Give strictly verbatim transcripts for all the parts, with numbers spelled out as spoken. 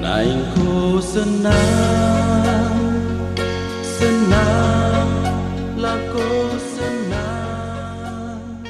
Naingku senang, senang, lako senang.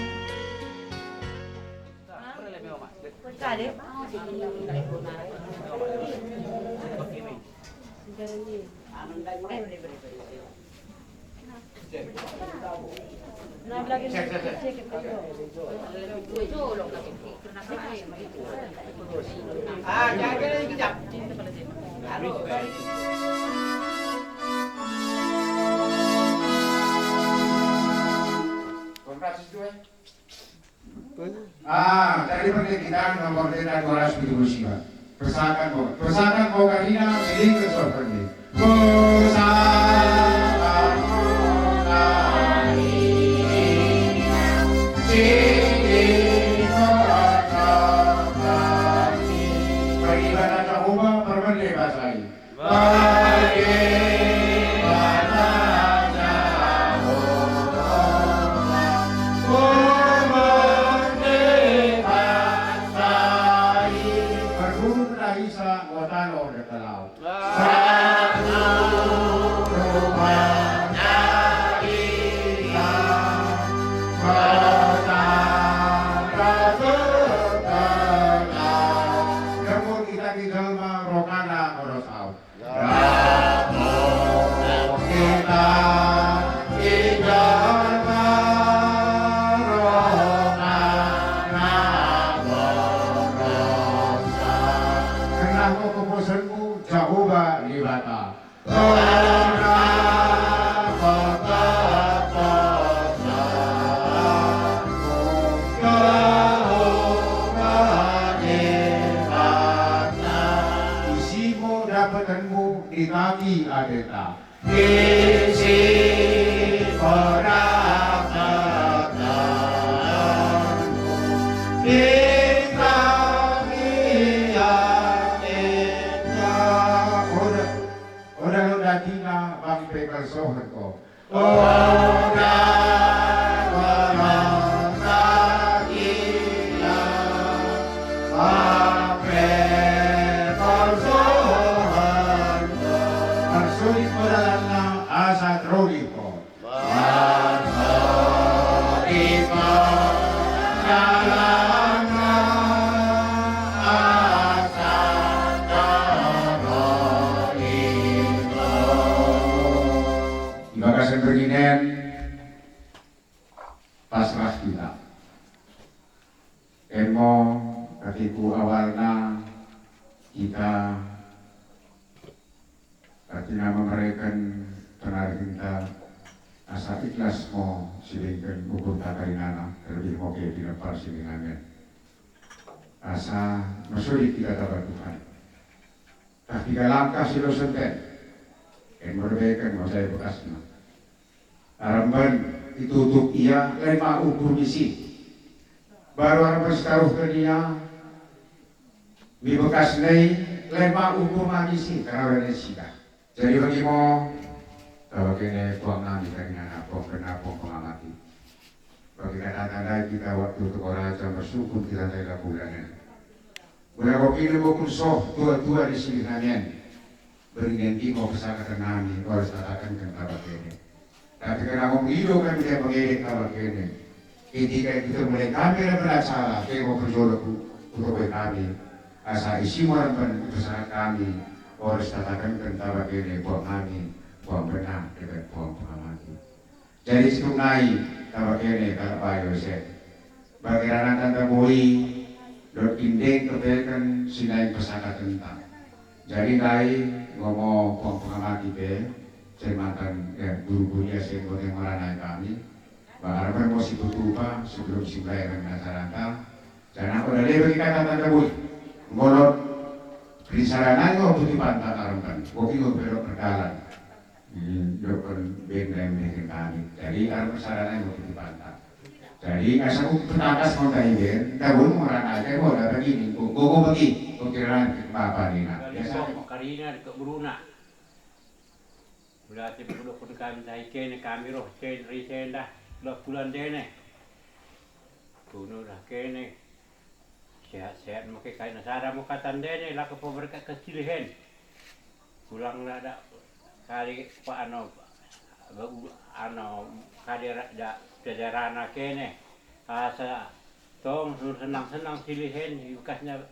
Ah, jadi penting kita nomor kita dua ratus tujuh puluh sembilan. Persakan mo, persakan mo karina, jadi ke soal penting. Persakan mo karina, jadi ke soal penting. Peribadatan Jehovah, permende bahasa ini. Dapet kita di jelma rohana ngurus au. Dapet kita di jelma rohana ngurus au. Kenah ko kepusenmu, Jehovah Dibata. Isi pedapetenmu di kaki ateta. Isi pedapetenmu di kaki ateta. Oda, oda lo dagina bang pe kersohen ko. Oda lo dagina bang pe kersohen ko. Mersuri pedalanna asa teroli ko. Mersuri pedalanna asa teroli ko. I bagasen berninen, pasrah kita. Emo katiku awalna kita ertina memereken penarinta asa ikhlas mo sibengken ukurta karinana, terlebih mo ke pinepar si ngamen. Asa mersuri kita taba Tuhan. Tah piga langkah si losenten, emo rebeken mo saya bekasna. Aremben Itutup ia, lain ma ukur misi. Baru arah persitaruhken ia, mi bekas nai, lain ma ukur ma misi, karena udah nai sidah. Jadi bagi mo, kalau kene puang nami tadi nana puang kena puang pengamati. Bagi kata tandai kita waktu tu Toraja bersukun kita tandai labuh danen. Mula ko kini bokun soh tua-tua di sini namian. Berngian timo pesakatan nami, oras tataken kenta bakene. Tapi kerna mengido kami dia pengedek kenta bakene. Ketika kita mulai kami dapat acara, tengok perjolo ku, ku tokoi kami. Asa isi mo rempen pesakat kami, oras tataken kenta bakene, buang nami, buang benang, dekat buang pengamati. Jadi situp nai, kami kene kalak Bayo se. Bagi ranatan taboi, dot indeng kepeken si nai pesakatenta. Jadi ndai, enggo mo puang pengamati pe, semantan, ya, guru-guru ya, sing enggo nai meranai kami. Bagi arah mo si petupa, sebelum si mulai kami acaranta. Janah oda lebe kita tanda bui. Enggo lot, rinsaranai ngo putipanta arempen. Boki ngo pedok perdalan. Hmm, dokon benda yang bikin kami. Jadi, arah persarana yang begitu pantang. Jadi, asa ku petakas mau tahi ben, tabun orang aja mau ada begini, ku, ku, ku bagi, ku kira nanti ke bapa ni nak. Dari Biasa. Kok karina ke beruna. Berarti berdoa pun kami tahi kene, kami roh kene, risen dah, dua bulan dene. Bunuh dah kene. Sehat-sehat make kaina sada mo kata ndene, lako peberkat kecil hen. Pulang la da kali pa ano, ba-, ano kade ra-, da, dadarana kene. Asa tong senang-senang silihen, bekasna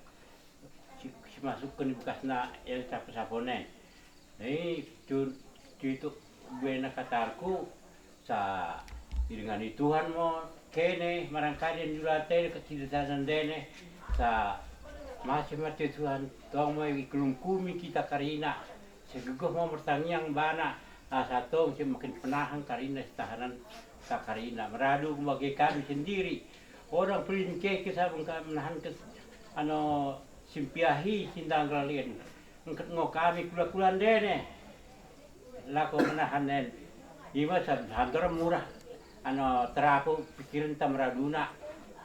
si, si masukken bekasna el sapo-saponen. Nai tun, tutuk buena katarku, sa idengani Tuhan mo kene, marangkali njulate kecil-kecilan ndene, sa masih mate Tuhan, tong mo ikelungkumi kita karina, segegoh mo mertangiang bana, asa tong si makin penahan karina sitahanan ta karina, meradu bage kami sendiri. Orang pelin keke sabeng kami menahan kes-, ano, simpiahi sindang ralin. Engket ngo kami kula-kula ndene. Lako menahan nen. Ima sab-, santor murah. Ano terapu pikiren ta meraduna.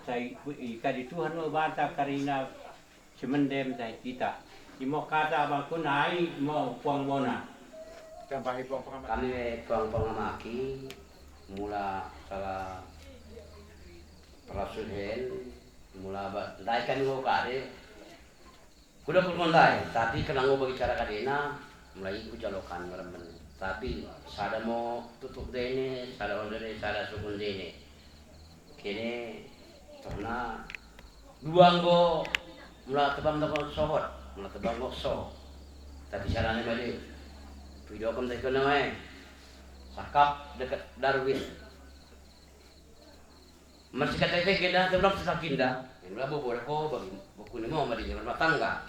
Sai ku-, i kadi Tuhan me banta karina semendem sai kita. Imo kata bangku nai mo puang bona. Tambahi puang pengamat. Kami puang pengamaki mula salah perasul hen, mula ba-, ndai kami ngo kade. Kuda pun ndai, tapi kena ngo bagi cara kadena, mulai kujalokan ngeremen. Tapi sada mo tutuk dene, sada ondene, sada sukun dene. Kene, karena dua enggo mula tebang enggo sohot, mula tebang enggo soh. Tapi carana made, pidoken teh kena mae. Sakap deket Darwin. Mersikat teh kena tebang sesakinda. Mula bobo ko bagi, bukuni mo madi rumah tangga.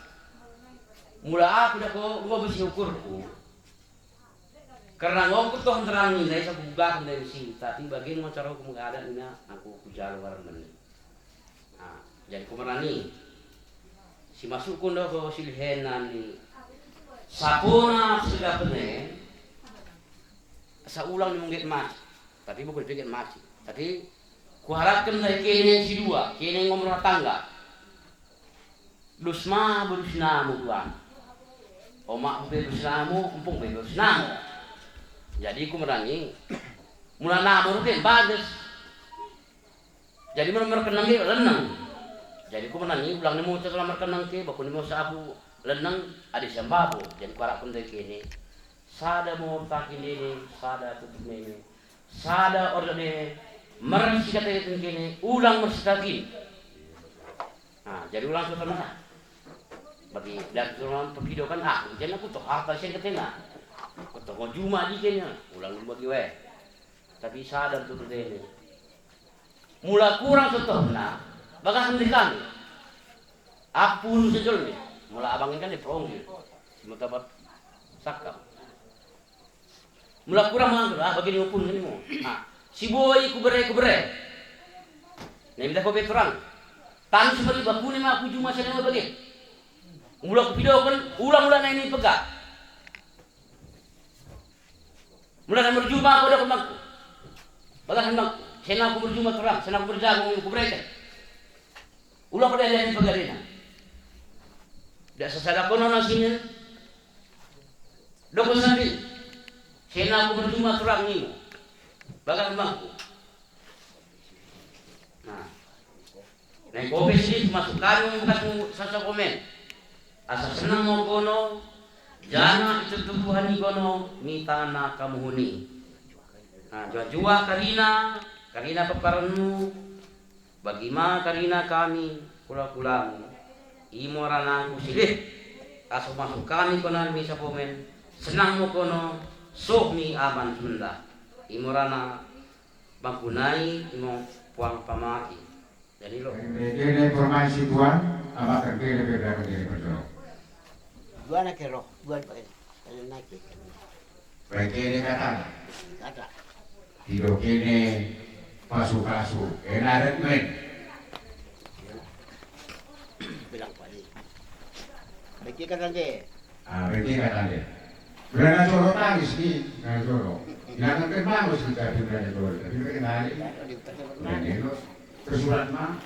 Mula aku dako enggo besi ukurku. Kerna ngo kutoh nterangi ndai sabuga ndai mesin, tapi bage ngo cara ku mengada nina aku kujalo warmen. Nah, jadi kumerani. Si masukku ndo ko si lihenan ni sapona segapene, asa ulang ni mengget mati. Tapi bukan pengget mati. Tapi kuharapkan ndai kene si dua, kene ngo rumah tangga. Dus ma berusinamu tuan. Omakmu pe berusinamu, empung pe berusinamu. Jadi ku merani, mula namu rugen bages. Jadi mula merkenang ke leneng. Jadi ku merani ulang nemu setelah merkenang ke, baku nemu sabu leneng, adi sembabo. Jadi ku harapkan dari kene. Sada mo takin ini, sada tutup ini. Sada order e, mersikat e kene, ulang mersikat kin. Nah, jadi ulang tuh teman. Bagi dan tulang pepido kan aku, jadi aku tuh harta sing ketena. Aku tuh mau juma di kene, ulang bagi we. Tapi sada tuh dene. Mula kurang contohna, bagah ndeh kami. Aku pun sejol nih, mula abang kan di peronggi. Semua tempat sakap. Mula kurang mangkir, ah, bagi ni ukun ni mu. Ah, si boi ku bere, ku bere. Nah, minta kopi terang. Tang seperti bakuni ma aku juma saya bagi. Mula ku pidoken, ulang-ulang ini pegah. Mula na merjuma aku dah kemangku. Bagah nembak, sena aku berjuma turang, sena aku berjagung, aku bereken. Ulah pada lihat pegadena. Dak sasada kono nasingen. Dokon sambil, sena aku berjuma turang nimo. Bagah nembakku. Nah. Nai kopi sidit masuk kami mengkasmu sasa komen. Asa senang mo kono, janah itutup Tuhan i kono mitana kamu huni. Nah, juah-juah karina, karina peparenmu, bagi ma karina kami kula-kulamu. Imo ranangku sidit, asa masuk kami kona misa komen, senang mo kono, soh mi aman sendah. Imo rana bangkunai imo puang pamaki. Jadi lo. Kene permain si tuan, abakan kene pe berapa kene perjolo. Dua anak roh, dua anak. Bai kene kata. Kata. Tido kene pasu-pasu. Kena red men. Bilang padi. Bai kene kata nde. Ah, bai kene kata nde. Berana colo tangis ni, berana colo. Jangan kan bagus kita berana colo, tapi berana hari. Berana lo. Kesurat mah.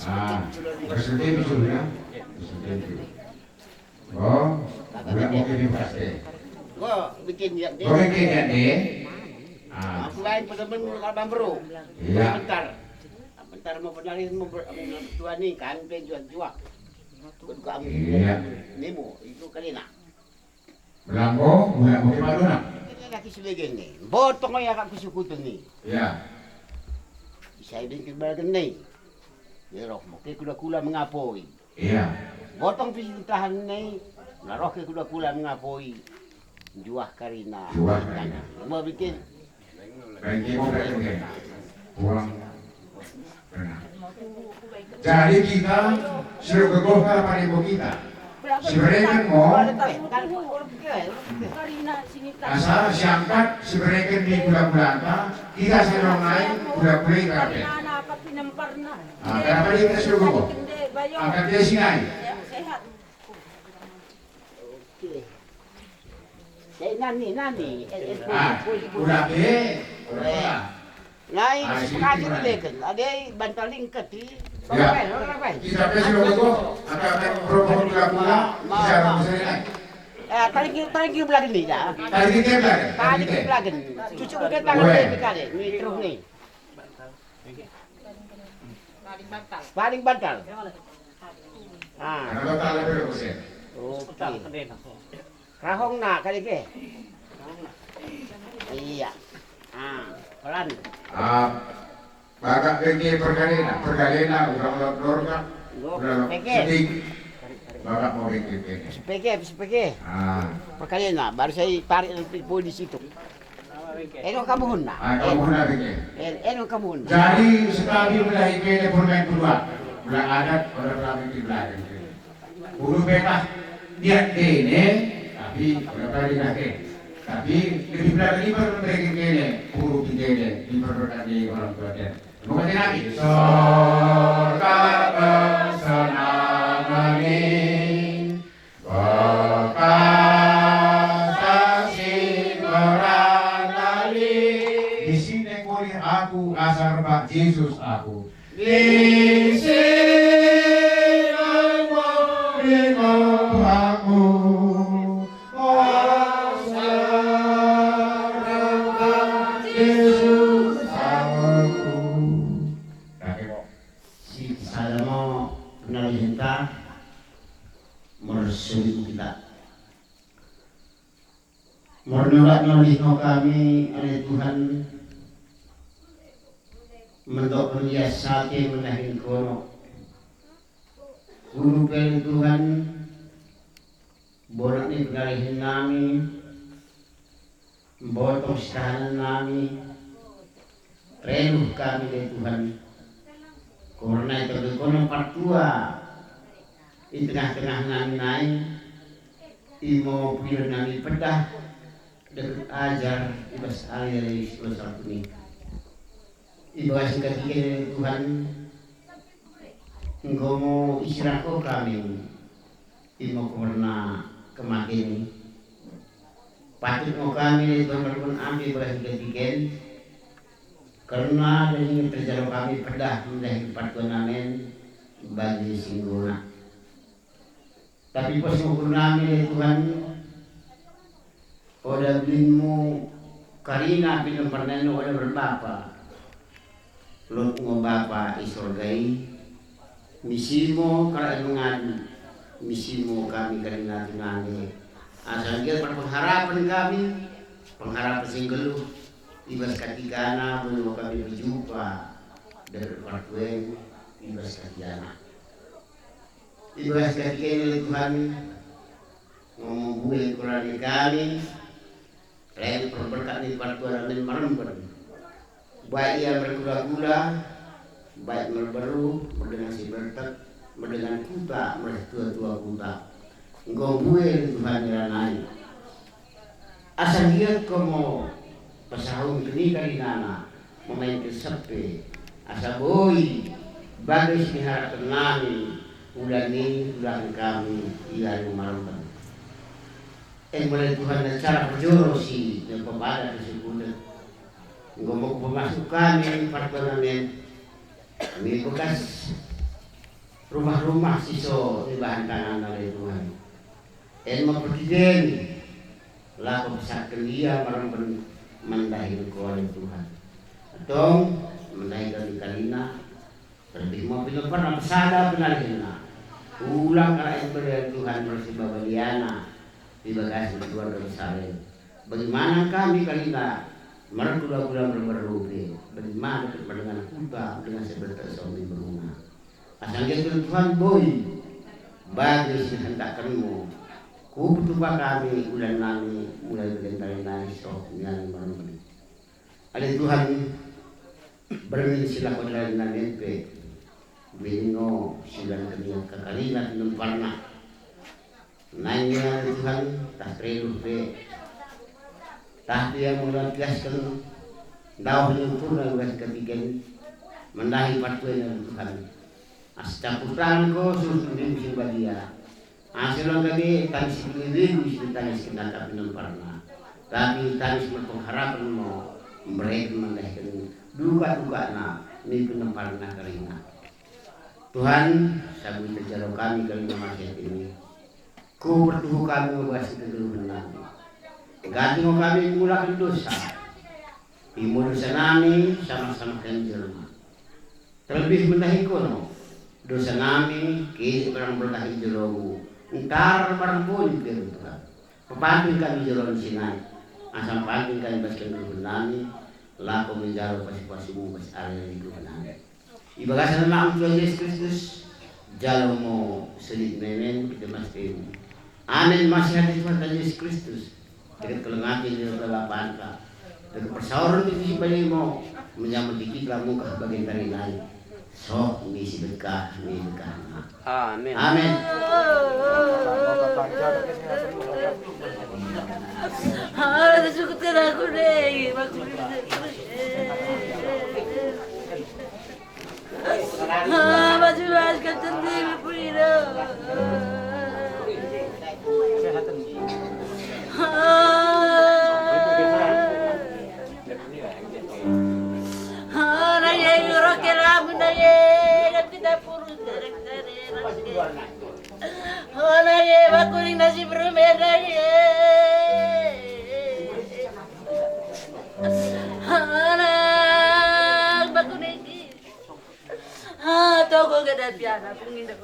Ah, presentasi dulu ya. Presentasi dulu. Oh, bulan mau ke bebas deh. Gua bikin ya deh. Gua bikin ya deh. Ah. Aku lain pada men laban bro. Iya. Bentar. Bentar mau penari mau ber-, mau tuan ni kan pe juak-juak. Buat kamu. Iya. Nemo itu kali nak. Belangko, bulan mukim aduna. Ini laki sebegen ni. Botong ya kak kusukutu ni. Ya. Saya bingkir balagen ni. Ya roh, moke kula-kula mengapoi. Iya. Botong pisi tahan ni. Nah roh ke kula-kula mengapoi. Juah karina. Juah karina. Mau bikin. Bagi kita juga. Pulang. Benar. Jadi kita sudah gegoh apa demo kita. Sibereken mo. Asal siangkat sibereken di bulan-bulan ta, kita sedang naik bulan-bulan kita. Ah, kenapa dia kita sudah gegoh? Angkat dia sini. Oke. Jadi nani, nani, eh, eh, Ah, pulih, pulih, pulih. Udah be, udah be. Nai, ah, sepakati sini, dileken. Ada bantal lingket, i. Ya. Orang apa? Orang apa? Kita pe sudah betul, angkat rokok pula-pula, ma, bisa ma. Bisa naik. Eh, tarik, tarik belagen ni, ya. Tarik dia belagen, tarik dia. Tarik belagen. Cucuk ke tangan. Weh. Dia kali, ni terus ni. Paling bantal. Ah. Karena bantal lebih bagus ya. Oke. Rahong na kali ke? Iya. Ah, pelan. Ah, bagak bengke pergalena, pergalena udah melot dorka. Udah sedih. Bagak mau bengke bengke. Sepeke, sepeke. Ah. Pergalena, baru saya tarik nanti poin di situ. Eno kamuhunna. Ah, kamuhunna bengke. En-, eno kamuhunna. Jadi, sekali mulai kene permen kedua. Mulai adat, pada kami di belakang. Ulu petah niat kene, tapi pada kali nake. Tapi lebih berat lagi permen kene, puru kene, diperberkati orang tua dan. Mengkati Nabi. Sorga kesenangan ini. Bekasah si merandali. Di sini kulih aku, asar bak Jesus aku. Di sini kulih aku, asar bak Jesus aku. Kake mo. Si sada mo penalihenta. Mersuli kita. Mernulak nolih no kami, ale Tuhan, mentok pendias sate mendahin kono. Guru pe Tuhan, bonak ni penalihen nami, mbotong sitahanen nami, Reluh kami, ale Tuhan, kurna itoge kono partua i tengah-tengah nami nai, imo pulih nami pedah deket ajar i bas ari-ari si bas waktu ni. I bas ketiga, ale Tuhan, enggo mo isirahko kami, imo kurna kematen. Patut ngo kami, ale Tuhan, merkun ambi bas ketiken, kerna dage terjalo kami pedah mendahi pertuan amen bagi si ngguna. Tapi pas ngo kernami, ale Tuhan, oda belinmu kerina pinemparna enda oda berbapa. Lot ngo Bapa i Sorga i, misimo kalak mengadu, misimo kami kerina tunande. Asa nggit pengharapen kami, pengharapen si nggeluh, i bas katikana boi kami bejupa dapet pertuen i bas katikana. I bas katikana, ale Tuhan, ngo mbue kurani kami, Rem perberkat ni pertuan amin meremben. Baik ia mergula-gula, baik merberu, merdengan si bertek, merdengan kuta, mereh tua-tua kuta. Enggo mbue Tuhan iranai. Asa ngiat ko mo pesahun kenika rinana, memainken sepe, asa boi bage si diharapken nami, ulani ulaken kami ia maremben. E mula Tuhan, cara perjoro si pepada kesukuten. Enggo mo kupemasuk kami partuan amin, kami bekas rumah-rumah si so ibahan tangan ale Tuhan. E mo perdigen, lako pesatken ia meremben mendahi engko ale Tuhan. Atong mendahi kami kalina, Terlebih mo pinemparna pesada penalihna. Ulang kalak yang berian Tuhan mersi babaliana di bagasen keluarga besar e. Bagaimana kami kalina mergula-gula merberu pe, bagaimana merdengan kuta, dengan sebetak suami beruna. Asa nggit Tuhan boi bagi si hentakkenmu. Kupetupa kami ulan nami mulai gentari nai soh nian merembeli. Ale Tuhan, bermin si lako dalan nami pe, bini ngo si ulang kenia kakalina pinemparna. Nai nge ale Tuhan, tah kereluh pe. Tah pe ia melampiasken, ndauh nyempurna ulas ketigen, mendahi patuen ale Tuhan. Asa campur tangan ko suruh Tuhan si badia. Asa lang kami tangis begu-begu si tangis kenaka pinemparna. Tapi tangis merpengharapen mo, mereken mendahken duka-dukana, mi pinemparna kerina. Tuhan, sabui terjalo kami kerina masihat ini. Ku pertuhu kami mebasi kegeluhen nami. Ganti ngo kami mengulaken dosa. Imo dosa nami sama-sama kami jelma. Terlebih mendahi kono, dosa nami, kinik barang berkah i jeromu, ntar barang boni pe Tuhan. Pepanding kami jeron si nai, asa pepanding kami bas kegeluhen nami, lako menjalo pasi-pasimu bas ari-ari kegeluhen nami. I bagasen Anakmu Tuhan Jesus Kristus, jalo mo selit memen kita mas temu. Amin. Masih ada Tuhan Jesus Kristus. Deket kelengati di dalam banta. Deket persaoren di sisi banimo, menyambut dikit lah mungkah bagian dari lain. Soh, misi bekah, mi bekah. Amin. Amin. Ah, sukutken aku deh, aku. Ah, baju las kacendil pulida. Ah. Ah, nai, nai, roke lamun nai, kan kita purun derek-derek. Ah, nai, bakuning nasi berumeh nai. Ah, nai, bakuning. Ah, toko gada piana pungindo.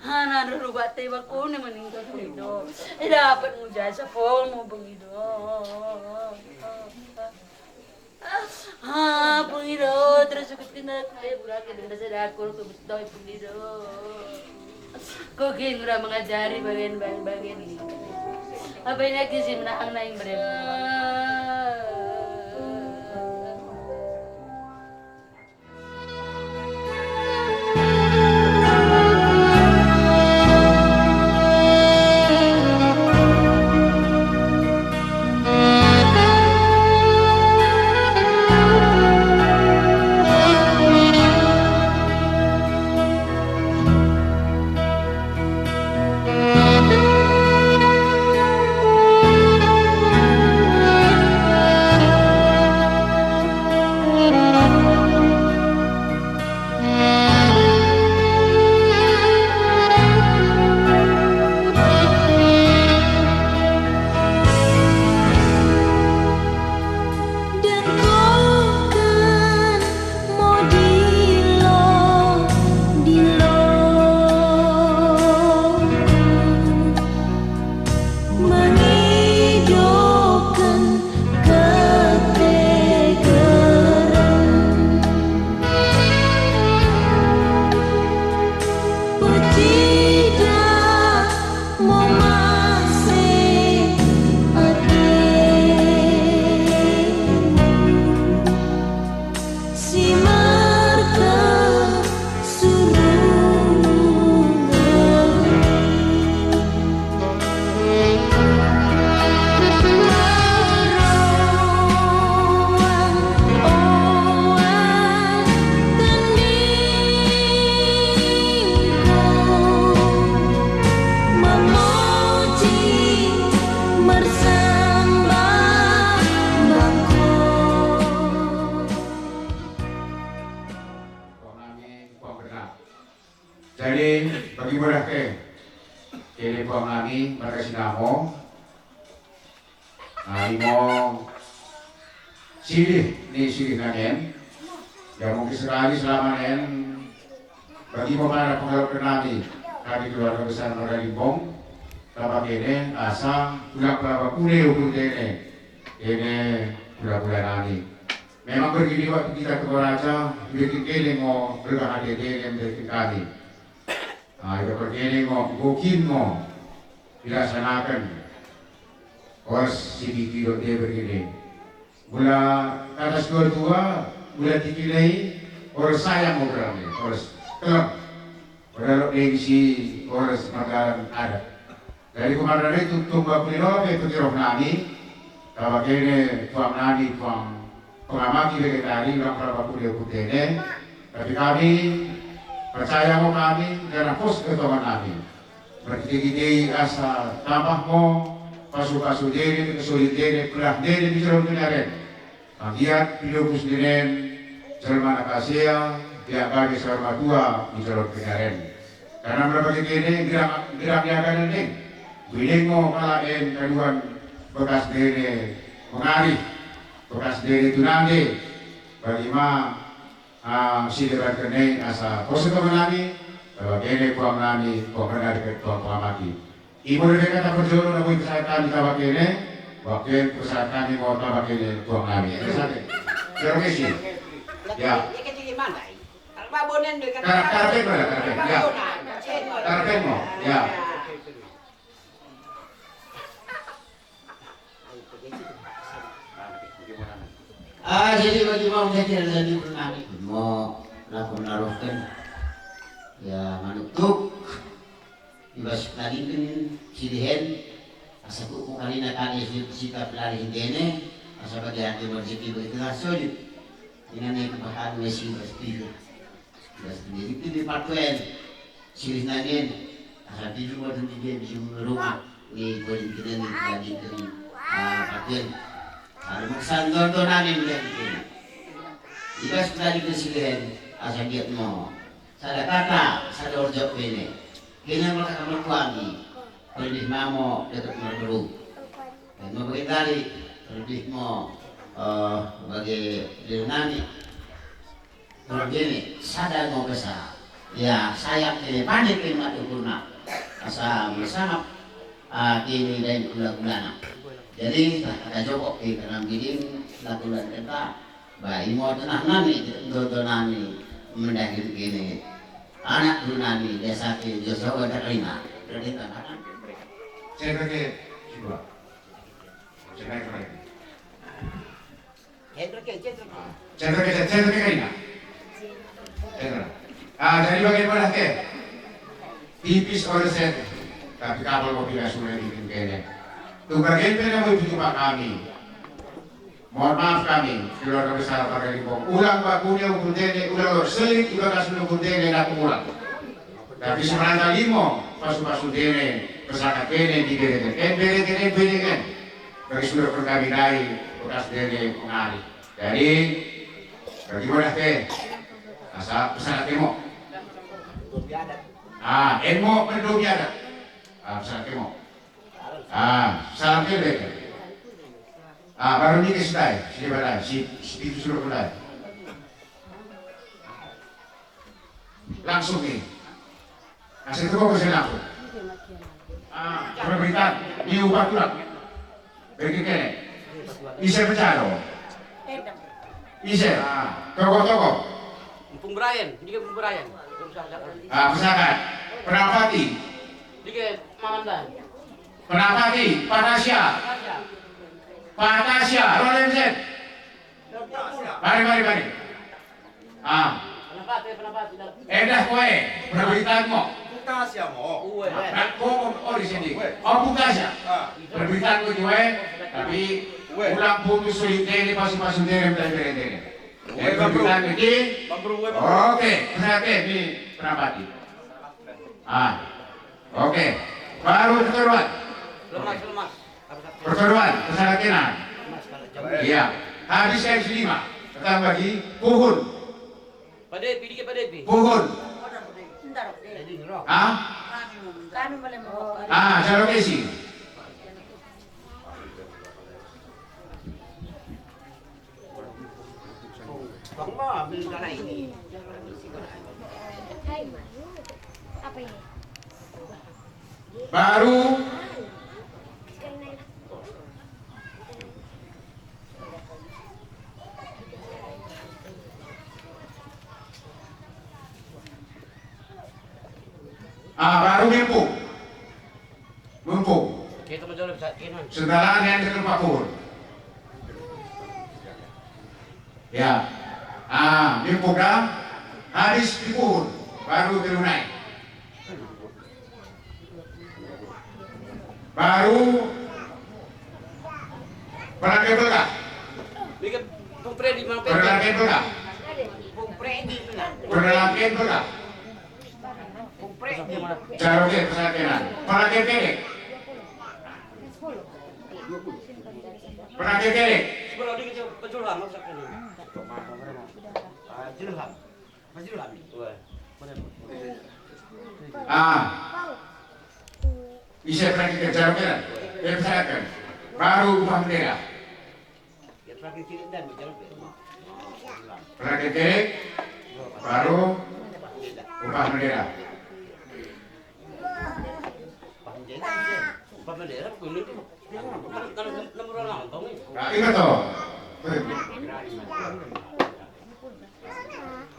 Hana dulu bate bakune meninggal pungindo. Idapat muja sapolmu pungindo. Ah, pungindo, terus ikut kena kule burake denda sedakul ke betul pungindo. Ko kin udah mengajari bagian-bagian ini. Apa ini lagi sih menahang naing berem? Kene puang nami, maka sinamo. Nami mo silih ni silih nangen. Ya mungkin sekali selama nen bagi pemara pengharap nami, kami keluarga besar Marga Limbong, taba kene asa ulang pelaba kune ukur kene, kene pula-pula nami. Memang begini waktu kita ke Raja, bikin kene ngo berkah ate kene, bikin kami. Ah, iga perkene ngo, enggo kin ngo dilaksanaken. Oras si Diki dohot Deber kene. Mula kata si tua-tua, mula Diki nai, oras sayang ngo berang ne, oras kelem. Pada lo dengsi, oras magaran adat. Jadi kumarna itu tumba kulino pe pekiroh nami, taba kene puang nami, puang pengamaki bage tari, ulang peraba kude kutene. Tapi kami percaya mo kami, janah pos ketongan nami. Merkite-kite asa tambah mo pasu-pasu dene, kesulit dene, pelah dene di jero dunia ren. Anggiat pilupus denen jelma nakasea, biak bage saur matua di jero dunia ren. Karna mula bage kene gerang, gerang diakan endeng. Buinengo kalak en kaduan bekas dene mengarih, bekas dene tunande. Bagi ma Ah, si deban kene asa kose teman nami, baba kene puang nami, puang benar deket puang pengamaki. Ibu debe kata perjolo na bui pesahat kami taba kene, waktu en pesahat kami mau taba kene puang nami. Ada sate. Terima kasih. Ya. Karpet mana, karpet? Ya. Karpet mau. Ya. Ah, jadi bagi mau jadi ada di nami mo lakon naruhken. Ya, manuk tuk. Ibas tadingken silihen, asa kuku kalina kali sikap lari hindene, asa bagi ate merjeki bagi tengah sojud. Inane kebahan mesi bas piga. Ibas pendidiken di patuen, silih nangin, asa piga waduh tiga bisa rumah, ni paling kena ni pendidiken, ah, patuen. Asa maksa nonton nangin pendidiken. Ibas pendidiken silihen, asa giat mo. Sada kata, sada orjok bene. Kena maka kamu kuangi, terlebih mamo deket merberu. Dan mau bagi tali, terlebih mo, eh, bagi diri nami. Terlebih sada ngo kesa. Ya, sayang kene panik kene mat ukurna. Asa mersangap, ah, kene dain kula-kulana. Jadi, tah kata jokok ke kenam gidin, lakulan kenta. Ba, imo tenah nami, ndo-ndo nami, mendahin kene. Anak dulu nami, biasa ke, Joshua terima. Jadi, tanah. Saya pakai, coba. Saya pakai. Saya pakai, saya pakai. Saya pakai, saya pakai kaina. Saya pakai. Ah, jadi bagaimana ke? Tipis oleh saya. Tapi kapal kopi sudah bikin kene. Tuh bagian pernah mau jumpa kami. Mohon maaf kami, keluarga besar Marga Limbong. Ulang bakune ukur dene, ulang lo selit ibagas ukur dene nak ulang. Tapi semeranta limo, pasu-pasu dene, pesakat dene, di dene, en dene, en dene, en. Bagi sudah kami dari bekas dene pengari. Jadi, bagi mana teh? Asa pesakat temo. Ah, emo penduduk adat. Ah, pesakat temo. Ah, salam kele. Ah, baru nike sudah, si debat, si, si pintu suruh sudah. Langsung nih. Kasih tepuk ke sana. Ah, coba berikan. Di ubah tulang. Bagi kene. Ise pecah lo. Ise. Ah, tokoh-tokoh. Empung Brian, dia Empung Brian. Ah, pesakat. Penapati. Dia Mamanda. Penapati, Panasia. Panasia, Rolensen. Mari, mari, mari. Ah. Penapati, Penapati, dah. Edah koe, perberitaan mo. Putasia mo. Uwe. Nak komo, oh, di sini. Uwe. Oh, Putasia. Ah. Perberitaan mo koe, tapi ulang putus sulit dene, pasu-pasu dene, mentai bere dene. Uwe, Bambru. Perberitaan mo ki. Bambru, uwe, Bambru. Oke, pesakat ni Penapati. Ah. Oke. Baru perseroan. Lemas, lemas. Perseroan, pesakat kena. Iya. Habis M C lima. Datang lagi. Puhun. Padepi, dikit Padepi. Puhun. Hah? Ah, Shalom Esi. Baru. Ah, baru Mimpu. Mimpu. Kita menjawab saat ini. Sebentar, yang dekat Pak Pur. Ya. Ah, Mimpu dah. Habis Mimpu. Baru Telunai. Baru Perangke Belgah. Ini kan Bung Freddy, Bang Freddy. Perangke Belgah. Bung Freddy, benar. Perangke Belgah. Bung Freddy. Caroke pesantren. Perangke Kelek. Perangke Kelek. Sebelah dikit, Pak Julham, maksudnya. Pak Julham. Masih dulu, Abi. Wah. Ah. Ise pernah kita jawabkan? Dia misalkan, baru upah bendera. Ya, terakhir kiri dan berjalan, Pak. Terakhir kiri, baru upah bendera. Upah bendera, upah bendera, bukan itu. Nah, ingat toh.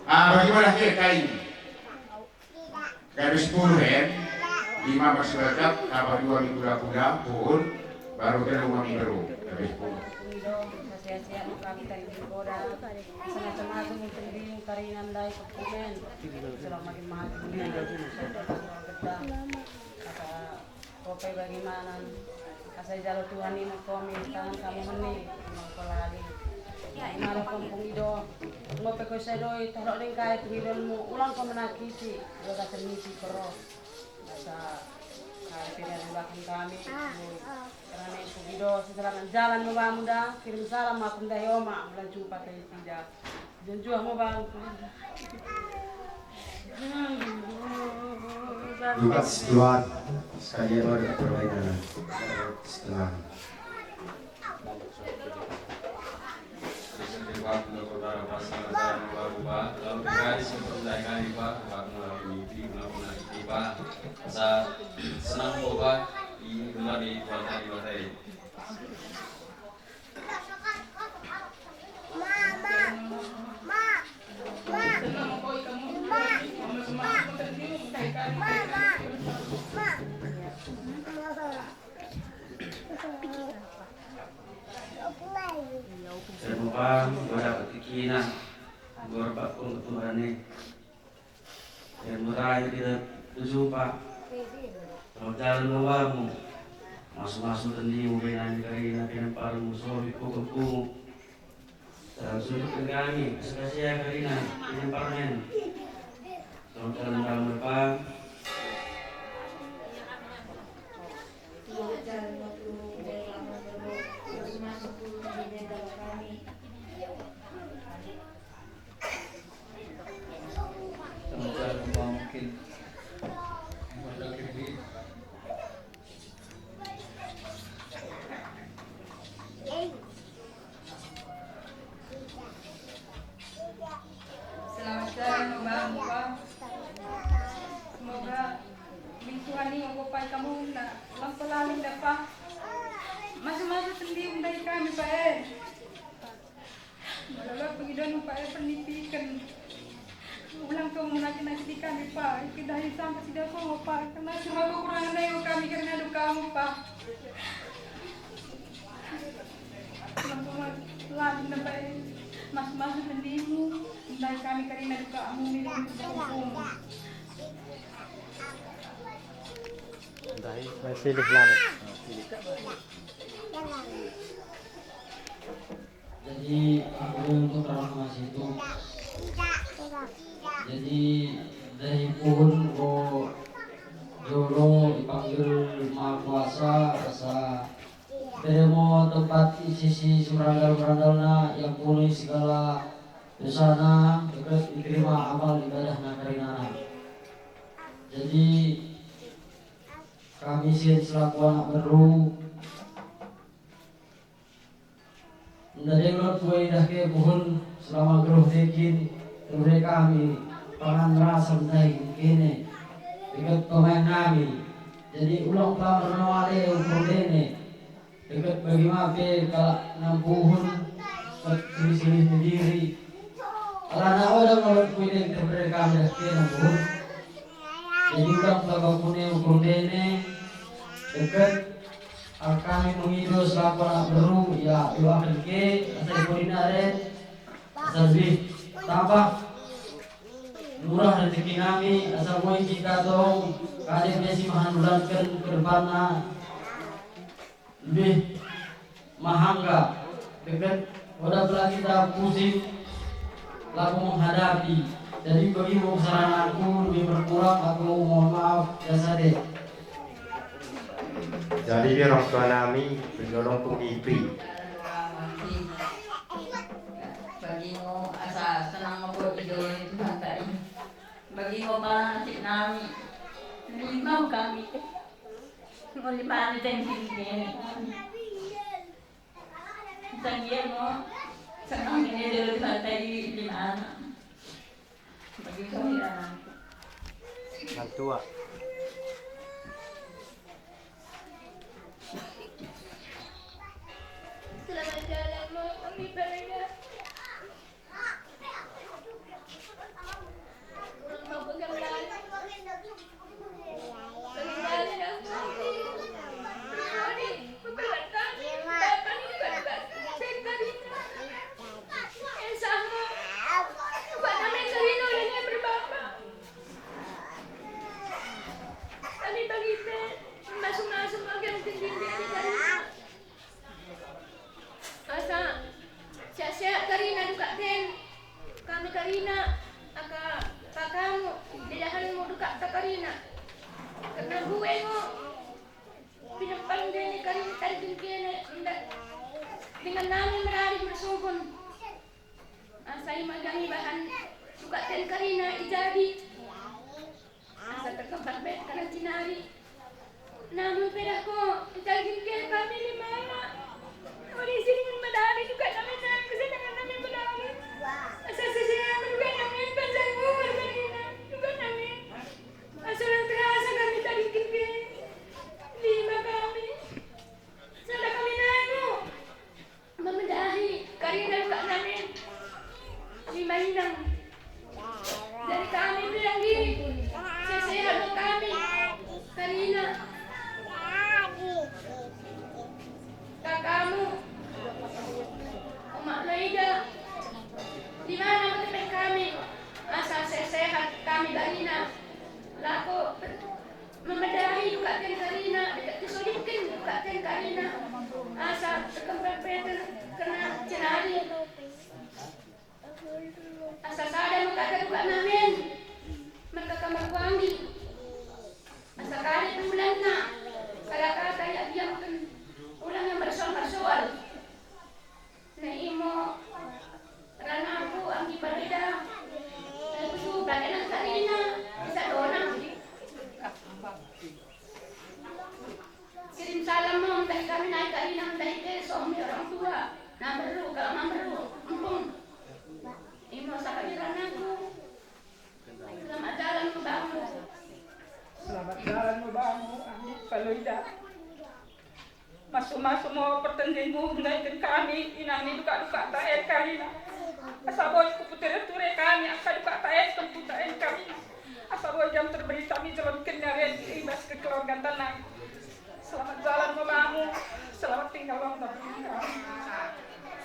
Ah, bagaimana kita ini? Garis sepuluh, em? Lima masih baca, tambah dua minggu kuda-kuda, pun, baru telu mami beru. Garis sepuluh. Sengaja maju mungkin karina ndai kekumen. Selama di maju, kata Ope bagaimana? Asa ijalo Tuhan nina kami, tangan kamu meni, mengko lagi. Imana kampung ido, ngope ko sedoi, talok dengkai pengidonmu, ulang ko menakiti, dua kata misi perro. Asa kami tidak mulakan kami, karena iku ido, sejalan jalan me bamu dah, kirim salam aku ndahi oma, bulan jumpa tadi tidak. Lukas dua sekali apa dekat permainan setengah. Lalu kali seperti kali, Pak, Pak, melalui mimpi, melalui mimpi, Pak. Asa senang, Pak, di kembali Tuhan tadi, Pak. Termuka, pada petikina, gorbat pun ketumbane. Yang meraih kita berjumpa. Kalau jalan membamu, masu-masu tendimu, benani karina, penemparmu, sobi pukul pungu. Dalam sudut kami, kasih-kasih karina, penemparmen. Kalau jalan dalam depan. Kalau jalan waktu, masu-masu tendimu, benani kami. Selamat jalan, Bang. Semoga Tuhan enggo pai kamu nak lampa lalin dapat. Masu-masu tendimu ndai kami, Pak, eh. Mula pengidon Pak e pernipiken. Ulang kamu menakit-nakiti kami, Pak. Kedahi sampai tidak kau, Pak. Karena cuma kekurangan ayo kami karena adu kamu, Pak. Ulang kamu ladin Pak e. Masu-masu tendimu, ndai kami karena adu kamu, ini kamu. Masih lama. Jadi, aku untuk terang masih itu. Jadi, dari pun ko jolo dipanggil Maha Kuasa, asa teremo tempat isi si merandal-merandalna yang pulih segala dosana, deket diterima amal ibadahna karinana. Jadi, Kami sin selaku anak beru, ndai lot kuidah ke puhun selama geluh tekin, terbe kami pangan rasa ndai kene, deket pemain nami. Jadi ulang pelamer noale ukur dene. Deket bagi ma pe kalak nampuhun, seri-seri sendiri. Alana oda ngelot kuideng terpede kami dah ke nampuhun. Jadi ulang pelaba kune ukur dene, deket, ah, kami mengido selaku anak beru, ya, doaken ke, asa ipodin are, asa lebih tambah murah rezeki nami, asa boi kita tong, kade pe si mahan bulanken ke depanna. Lebih mahangga, deket, oda pelagi kita pusing labo menghadapi. Jadi bagi mo saran aku lebih berkurang, aku mohon maaf, biasa deh. Jadi biar orang tua nami menolong pemimpin. Bagi mo asa senang mo buat idola Tuhan tadi. Bagi mo palang nasib nami. Lima kami. Nguli mane tengkin kene. Tengkin mo. Senang kene dulu tadi lima anak. Bagi kami anak. Mantua. Selamat jalan mo kami berdua. Kami bagi pe, masuk-masuk bagian tinggi-tinggi dari Asa sehat-sehat karina dukak ten. Kami karina, aka kakamu, dedahanmu dukakta karina. Kerna mbue ngo pinempang dene karina tadi kene, nda-, dengan nami merari mersungkun. Asa ima kami bahan dukak ten karina ijadi. Asa terkempak bet kanan jinari. Namun pedahku, italgin ke kami lima anak. Uli sini medali juga kami nang kesenangan kami medali. Asa sesean juga kami panjang umur kami juga kami. Asa lang terasa kami talgin ke lima kami. Sada kami nanggu. Memendahi karina luka namin. Lima inang. Dari kami bilang gini, sesehat kami karina kakamu, Umak Loida. Di mana menemui kami? Asa sesehat kami karina. Lako memedahi dukaken karina, deket kesodipken dukaken karina, asa terkempet-peten kena jenari. Asa sada mekata duka namen, merka kamar kuanggi. Asa kari bulanna, kalak kata ia diamken, ulang yang bersoal-soal. Nah, imo ranahku anggi parida, nah, kusuka dengan karina, bisa donang. Kirim salam mo, ndahi kami nai karina, ndahi ke suami orang tua. Nah, beru, kalau mau beru, empung. Imo sakali ranahku. Selamat jalan mo bangu. Selamat jalan mo bangu, anggi Paloida. Masu-masu mo pertendinmu, mendaiken kami, inang ni duka-duka taen karina. Asa boi kupeture-ture kami, angka duka taen, kempu taen karina. Asa boi jam terberita mi jelonken ngaren i bas kekeluargan tanang. Selamat jalan mo bangu, selamat tinggal long.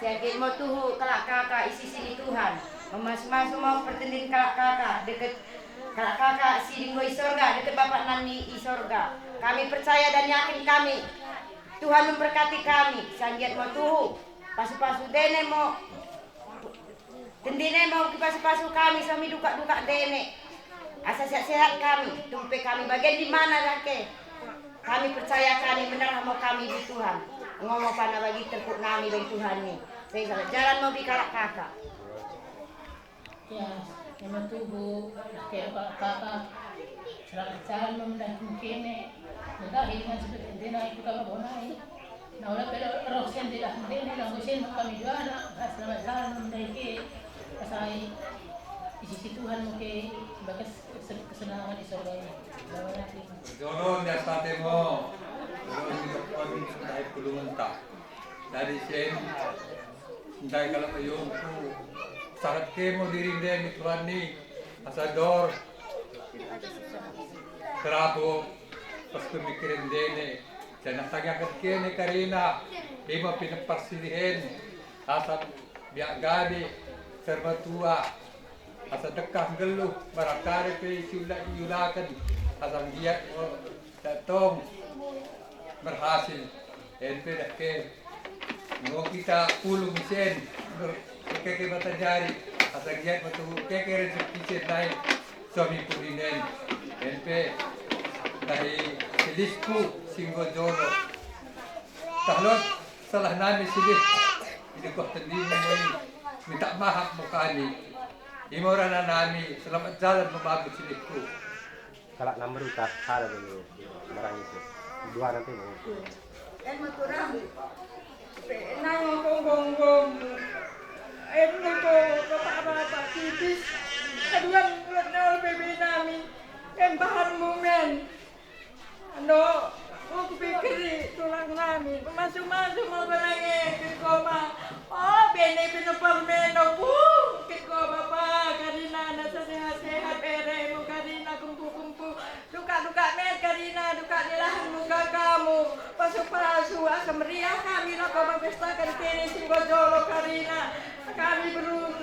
Siangkin mo tuhu kalak kaka i sisi ni Tuhan. Memasu-masu mo pertendin kalak kaka deket kalak kaka si enggo i sorga deket Bapa nami i sorga. Kami percaya dan yakin kami Tuhan memberkati kami. Siangkin mo tuhu pasu-pasu dene mo. Tendine mau kipasu-pasu kami suami duka-duka dene. Asa sehat-sehat kami, tumpe kami bagen di mana dake. Kami percaya kami mendarah mau kami di Tuhan. Ngomo pana bagi terpuk nami bagi Tuhan ni. Saya salah jalan mau bikalak kaka. Ya, memang tubuh, kayak apa, apa, selamat jalan memendahkan kene. Ndahi dengan seperti ente nai kuta Babonai. Nah, ola pe roh sen tidak ente nai, lagu sen kami juara, selamat jalan mendahike. Asai isi si Tuhan muke bagas kes-, kesenangan di surga ini. Selamat jalan. Jono ni astatemo, jono ni dokon, ndai pulungenta. Dari sen, ndai kalak ayongku, sahat kemo diri ndai ni Tuhan ni, asa dor, terabo, pas pemikiran ndene, janah tangiangken kene karina, lima pinepar silihen, asa biak gade, serba tua, asa dekah nggeluh, mara kari pe siula-, iulaken, asa nggiat, o, datong, berhasil, en pe dah ke. Enggo kita pulung isen, enggo keke bata jari, asa giat metuhu keke rezeki isen nai suami pulinen. En pe tahi silihku si enggo jolo. Tah lot salah nami silih, idekah tendimu moi minta maaf mo kami. Imo rana nami, selamat jalan mo babu silihku. Kalak Namru tah sada dulu, merang itu. Dua nanti mau. En me turang. Pe nang ngongkong-ngongkong. En me ko bapak-bapak tipis. Aduan nol bebe nami. En bahan mumen. Ano, aku pikiri tulang nami. Masu-masu mau berange ke koma. Oh, bene bene permen. Oh, ke koma pa. Karina nasa sehat-sehat beremu. Karina kempu-kempu. Dukak-dukak met karina, dukak dilahen muka kamu. Pasu-pasu, asa meriah kami lako mempestaken kene si enggo jolo karina. Kami beru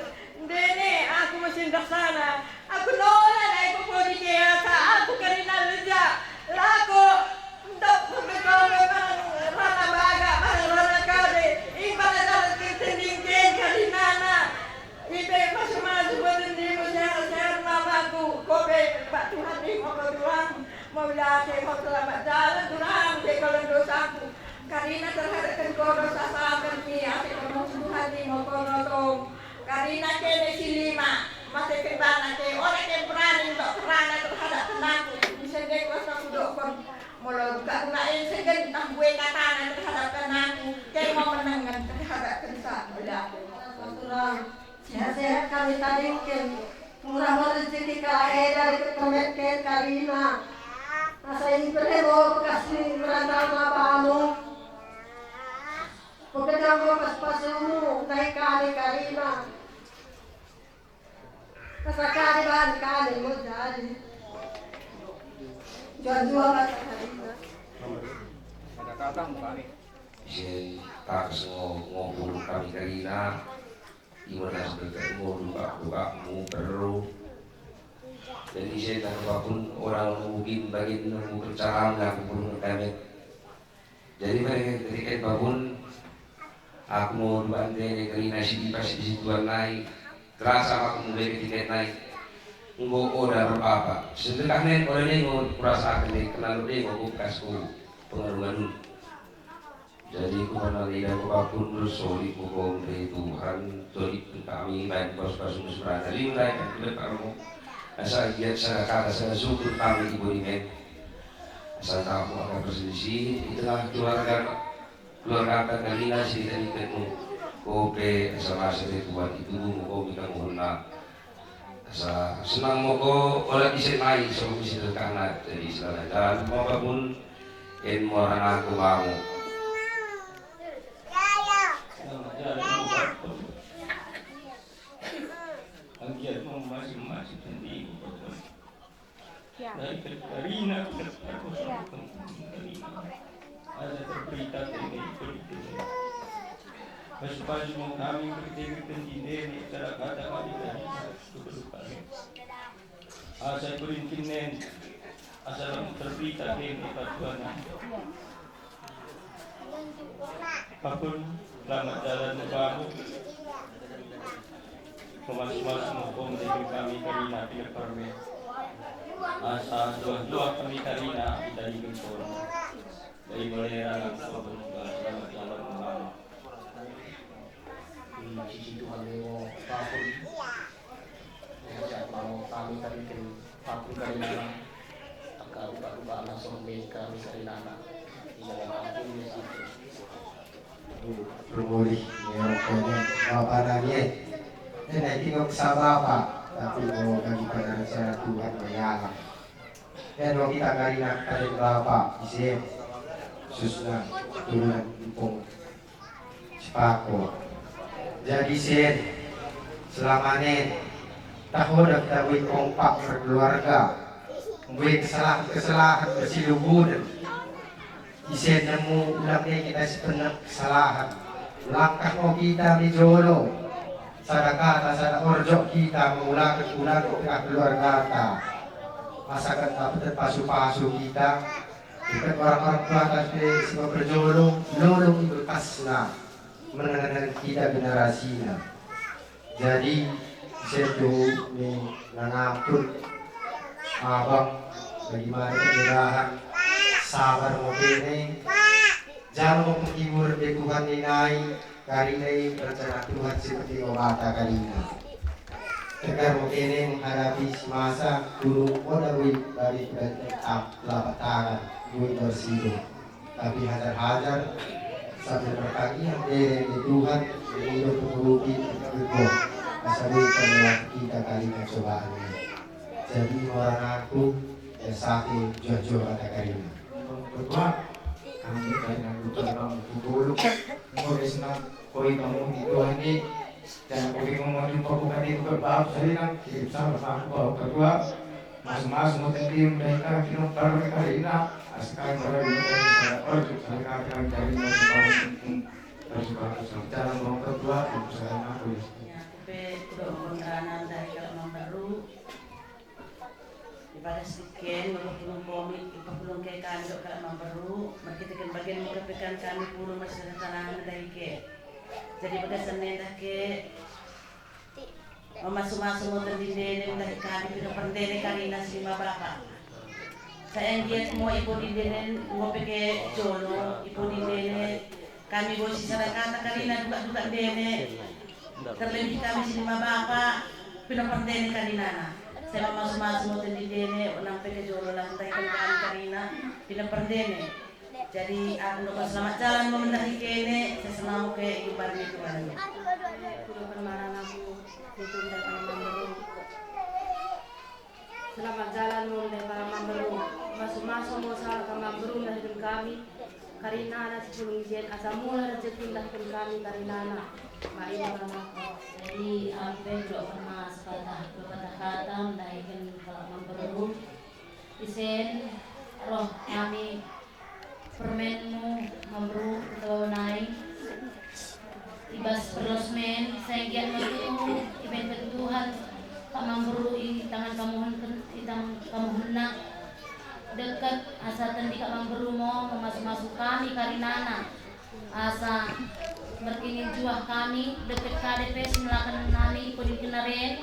ndene, aku mesin daksana. Aku nola nai pepodi ke asa aku karina leja. Lako ndok pembegawe barang rana baga, barang rana kade. Imbala dalan ketending ken karinana. Ipe masu-masu boten dimu sehat-sehat mamaku. Kope bak Tuhan imo ko tulang. Mauliate mo selamat jalan tulang, pe kalen dosaku. Karina terhadapken ko dosa saken mi ate ko musuh Tuhan imo ko notong. Karina kene si lima, mate ke bana ke, ora ke berani ndok kerana terhadapken aku. Bisa dek kuasa kudokkon. Molo guna en segen tah bue katana terhadapken aku, ke mo menengen terhadapken sa. Mauliate mo. Tulang. Sehat-sehat kami tadingken. Murah mo rezeki kalak enda rikut pemetken karina. Asa iberemo bekas ni merantau bamu. Pekedang mo pas-pasumu, naik kami karina. Asa kami bahan kami mo jadi. Jual-jual asa karina. Ise takes ngo, ngo pulung kami karina. Ibernas deketmu, dukak-dukakmu, beru. Jadi saya tak apa pun orang mungkin bagian nunggu pencaramu aku pun ngedemen. Jadi mereka ketika apapun aku mau dua ante ini kerina si ipas di situan nai. Terasa aku mulai ketika nai. Enggo oda berpapa. Sedekah nen oda nen enggo kurasa kene kenal deh enggo bekasku pengaruh. Jadi, kuperna ida kupakundur soli kukompe Tuhan, tolipken kami, bain pasu-pasu nusrana, limbai kan kilekarmu. Asa giat sada kata, sada syukur kami ibu imen. Asa tamu aka perselisih, i tengah keluarga, keluarga angkat kalina si tadiketmu. Kope, asa masa te Tuhan, itubumu komi kamu hena. Asa senang moko ola ise mai so misi terkana jadi selamat jalan moko pun en moran aku mau. Selamat jalan moko pun. Anggiat mau masing-masing sendiri moko pun. Ya. Dari Karina, aku dapat aku. Ya. Karina. Ada terberita ini, ini. Pasu-pasu kami berkata-kata ini, cara kata kami tadi. Asa kuringkin nen, asa lam terberita kene patuana. Apun, selamat jalan bamu. Pemas-mas mukum dari kami karina pina perme. Asa juah-juah kami karina kita di gempur. Dari mulai rana selamat jalan bamu. Di sisi Tuhan lemo apun. Sehat mau kami tariken paku dari dalam. Aku Bapa-bapa, langsung main kami karinana. Tinggal ampun ya, Tuhan. Permulih, ya, pokoknya, bapa nami, eh. Enda tinggal kesah bapa, tapi mau bagi pada rencana Tuhan, ya. Dan mau kita karina kalian bapa, isen. Khususnya turunan empung Sepako. Jadi sen, selama nen, tahoda kita bui kompak berkeluarga, bui kesalahan-kesalahan bersilubunen. Isen nemu ulang deh kita sepenep kesalahan. Langkah mau kita mi jolo. Sada kata, sada orjok kita mengulaken-ulaken tengah keluargata. Asa kan dapat pasu-pasu kita. Ikan orang-orang batas pe si meperjolo, lolong iberkasna mengenai kita generasina. Jadi, sentuh ni nangampun abang bagaimana penyerahan sabar mokene, jalo penghiburan be Tuhan ni nai, Karina i rencana Tuhan seperti mata karina. Tegar mokene menghadapi semasa guru oda bui bagi pedagang telapak tangan bui bersih. Tapi hajar-hajar sambil bertagihan dere di Tuhan, di hidup pengurupi kita asa bui melewati kita karina cobaan ini. Jadi orang aku ya sate juah-juah kata karina. Berbuat kami karina bukan kamu kubuluk. Mulai senang koi kamu di Tuhan ini. Jangan kau bingung mau jumpa bukan itu berbab salinan, kirim salam aku bawa kedua. Masuk-masuk mau tendim dari kami kino perkara ina. Askar pada dulu dari saya perjuk saya katakan dari masuk-masuk pun tersuka aku sama jalan mau kedua, aku sayang aku ya. Ya, aku pe kudo pengeranan dari kalau memberu. Ibagas weekend, ngepulung komik, ipepulung ke kami dok kalak memberu, merkiteken bagian muka pekan kami pulung masih tanah mendahi ke. Jadi bagasan nendah ke, memasu-masu motor dindene mendahi kami pino perndene kami nasi lima bapa. Saya ngiat mo ipo dindene ngope ke jolo, ipo dindene kami bosi sada kata karina dukak-dukak ndene. Terlebih kami si lima bapa, pinoper ndene karinana. Saya memasu-masu moten di ndene, unang pe kejolo lah entaiken kami karina, pinoper ndene. Jadi aku ndokon selamat jalan mendahi kene, saya senang ke igumbar ni Tuhan. Kudoken marang aku, itu ndai kami memberu. Selamat jalan mo ndai para memberu. Masu-masu mo sala ka memberu ndahiken kami. Karinana si pulung i jen asa mula rejeki ndahiken kami karinana. Mai marana. Jadi, ampe doa permas patah, pepatah kata ndahiken kalak memberu. Isen roh kami permenmu memberu ketua nai. I bas perlosmen, sehingga metu ibenken Tuhan, kak memberu i tangan kamuhenken, i tangan kamuhenna. Deket asa tendi kak memberu mo memasu-masu kami karinana. Asa merkinin juah kami, deket kade pe si melaken nami pudin kenaren.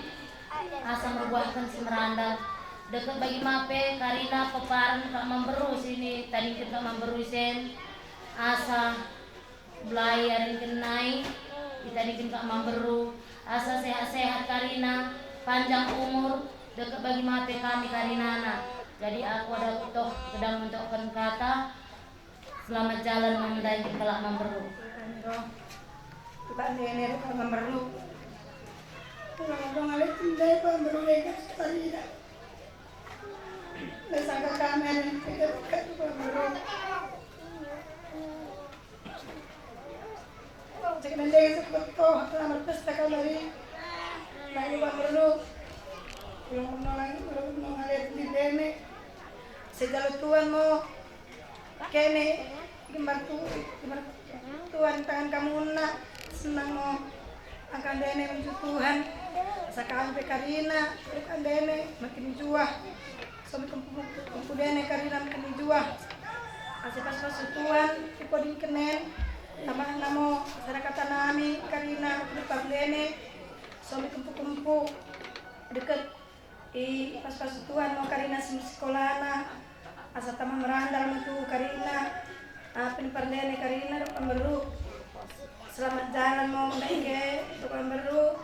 Asa merbuahken si merandal. Deket bagi mape karina peparen kak memberu sini tadingken kak memberu isen. Asa belai arinken nai itadingken kak memberu. Asa sehat-sehat karina, panjang umur, deket bagi mape kami karinana. Jadi aku ada toh gedang mentokken kata. Selamat jalan mendahi kalak memberu. Tukang nene tukang memberu. Tukang dong ale tindai memberu lega setarina. Mesangka kami ada yang pikir-pikir tukang memberu. Cek nende seperti toh, selamat pesta kamari. Nai tukang memberu. Yang menolak, menolak ale tindai. Segala Tuhan mau. Kene, gembar tu, gembar Tuhan tangan kamu ena, senang mo. Angka ndene menuju Tuhan, asa kami pe karina, angka ndene makin juah. Suami kempu, kempu ndene karina makin juah. Asa pas-pas Tuhan, ipodingkenen, tambah namo, sada kata nami karina, depan ndene, suami kempu-kempu, deket. I pas-pas Tuhan mo karina si sekolana, asa tambah merandal me tu karina, ah, pinoper ndene karina dok pemberu. Selamat jalan mo ndai ke dok pemberu.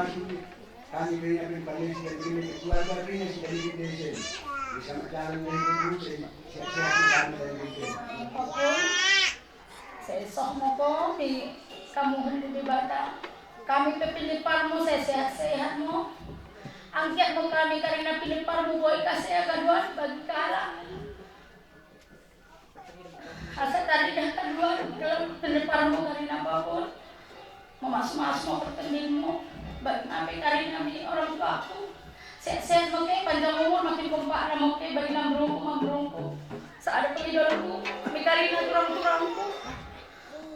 Masu, kami kerina Pembangunan Sidang Gembel keluarga kerina Sidang Gembel Desa. Bisa majalan dengan ibu, sehat-sehat kami dan gembel. Apapun, sesoh mo kami, kamu hendu Dibata. Kami pe piniparmu, sehat-sehat mo. Angkat mo kami karina piniparmu, boi ka sea kaduan bagi kalak. Asa tadi dah kaduan, kalau piniparmu karina babon. Memas-mas mo pertendinmu, bagi kami karina mi orang tuaku. Sehat-sehat mo ke, panjang umur, makin kompak mo ke, bagi nambrungku, mambrungku. Sada pengidolku, mi karina turang-turangku.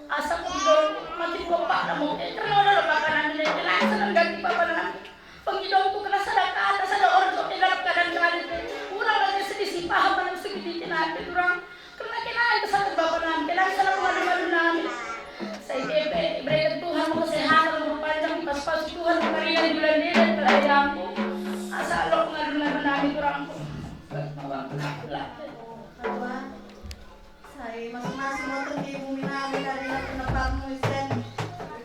Asa pengidolku, makin kompak mo ke, kerna ola lo bapa nami nai, nai senang ganti bapa nami. Pengidolku kena sada kata, sada orjo, ke dalam keadaan tadi pe. Kurang lagi sedih si paham, mana mesti kita nanti kurang. Kerna kena kesehatan bapa nami, kena salah pengadu-ngadu nami. Sai kepe, ibereken Tuhan mo kesehatan, umur panjang, pas-pas Tuhan, pengarian, bulan dedan, pelayanku. Asa lo pengadu-ngadu nami kurangku. Tuhan, sai masu-masu mo tendinmu mi nami, karina penepatmu isen.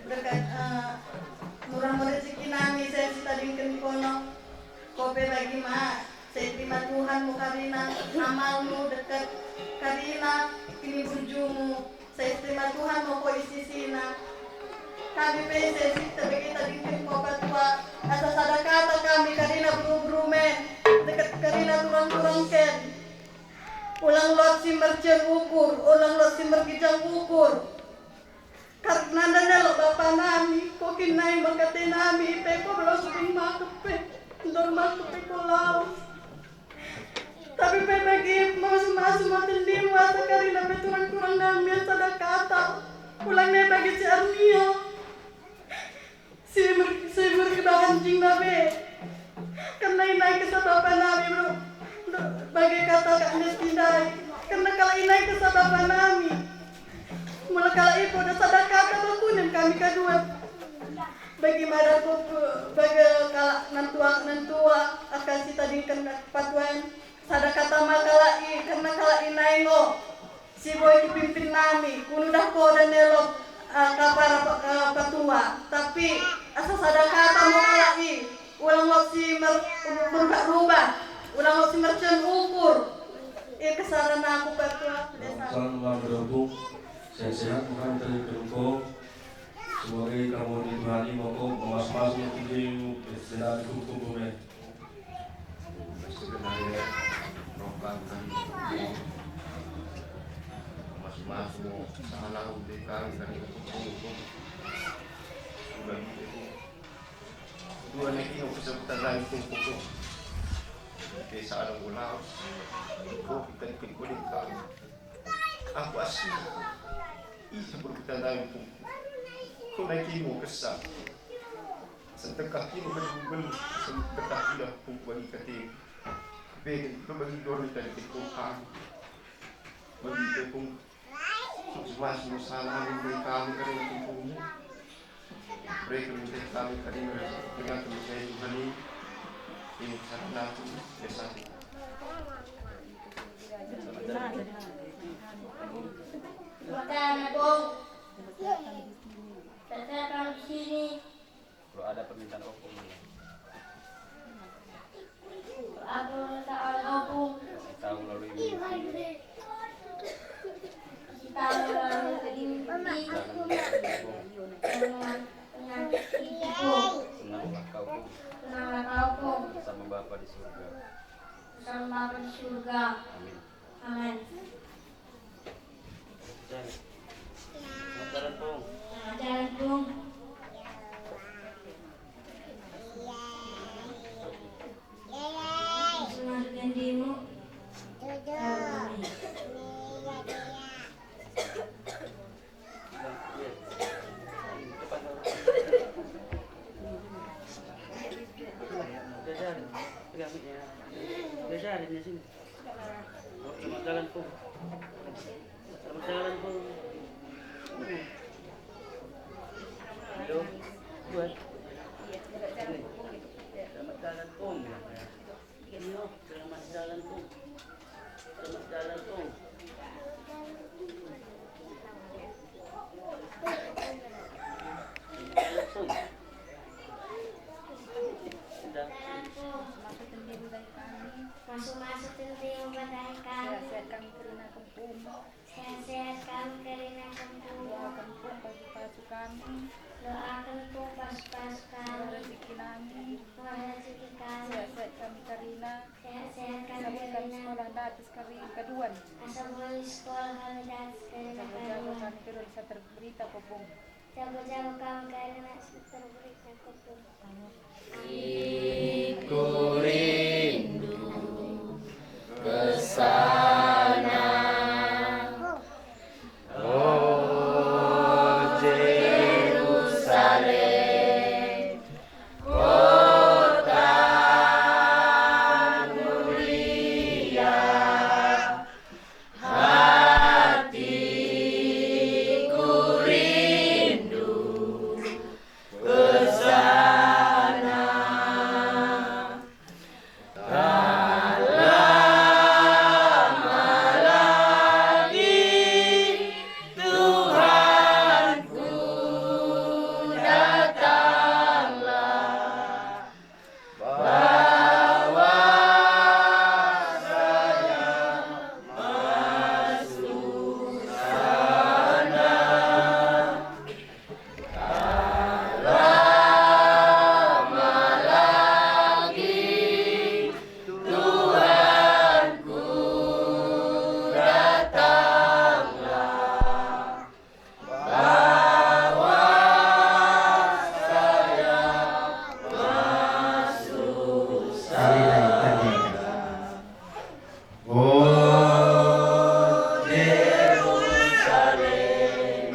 Berkat, eh, murah mo rezeki nami, isen sitadingken kono. Kope bagi ma. Sai terima Tuhan mo karina amalmu deket, karina kiniburjumu, sai terima Tuhan mo ko isisina. Kami pe sai si tebege tadingken ko patua, asa sada kata kami karina beru-beru men, deket karina turang-turang ken. Ulang lot si mercen ukur, ulang lot si mergijang ukur. Karna nda nelok bapa nami, ko kin nai maka te nami, pe ko belau suding makep pe, ndor makep pe ko lawes. Tapi pe bagi masu-masu maten liwat, karina pe turang-turang nami sada kata, ulang nai bagi si Arnia. Si mer-, si merkebahan jingna be. Kerna inai kesah bapa nami, bro. Bage kata Kak Nesti ndai. Kerna kalak inai kesah bapa nami. Mula kalak ipo da sada kata bakunen kami kadua. Bagi mada ku, ku, bage kalak nantua, nantua akan sitadingken patuan. Sada kata ma kalak i, kerna kalak inai ngo. Si boi kipimpin nami, kunudah ko da nelok, eh, kapara pa-, eh, patua, tapi asa sada kata mo kalak i, ulang lot si mer-, merubah-rubah, ulang lot si mercen ukur. I kesaran aku patua, desa. Salam ulang berhubung, sehat-sehat, bukan terjadi. Semoga kamu di Tuhan ini mau kau mas-mas mau kunjungi, eh, senang kumpul, eh. Sebenarnya rokan kami mas-mas mo salah udah kami kami kumpul. Sudah gitu. Dua lagi yang bisa kita gantung pokok. Desa ada ulang. Kok kita bikin kulit kami. Aku asli. Ih, perbuatan lain pun. Kau naik ilmu kesal. Sedekah ilmu kan Google, sedekah ilah pun bagi kata. Bagi, bagi dorong tadi ke Tuhan. Bagi ke pun. Mas, mas, masalah ini kami kan yang pun. Mereka minta kami tadi merasa dengan saya Tuhan ini. Ini kesalahan aku, ya, saya. Pertama, Bung. Pertama, di sini. Kalau ada permintaan opung, ya. Aku minta oleh opung. Kasih tahu melalui mimpi. Kasih tahu melalui mimpi. Jangan menyakiti opung. Jangan menyakiti opung. Senanglah kau, Pung. Senanglah kau, Pung. Bersama Bapa di surga. Bersama Bapa di surga. Amin. Amin. Jalan, Pung. Jalan, Pung. Semangat gandimu. Amin. Kami. Doaken ku pas-pas kami. Rezeki nami. Rezeki kami. Sehat-sehat kami karina. Sehat-sehat kami karina. Sekolah datas kari kaduan. Asa boi sekolah kami datas kari kaduan. Jago-jago kami terus asa terberita kopung. Jago-jago kami karina asa terberita kopung. Aku rindu ke sana, o Jerusalem, kota mulia. Hatiku rindu ke sana. Tak lama lagi, Tuhanku, datanglah. Bawa saya masuk sana. Tak lama lagi, Tuhanku, datanglah. Bawa saya masuk sana. O Jerusalem,